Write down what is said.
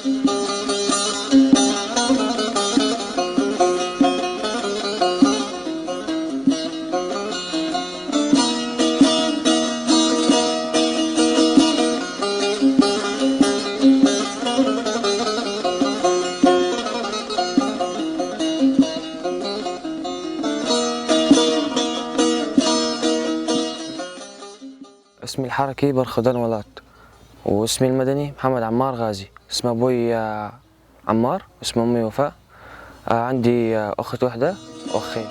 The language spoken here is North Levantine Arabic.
اسمي الحركي برخدان ولات، واسمي المدني محمد عمار غازي. اسم أبوي عمار، اسم أمي وفاء. عندي أخت وحدة وأخين.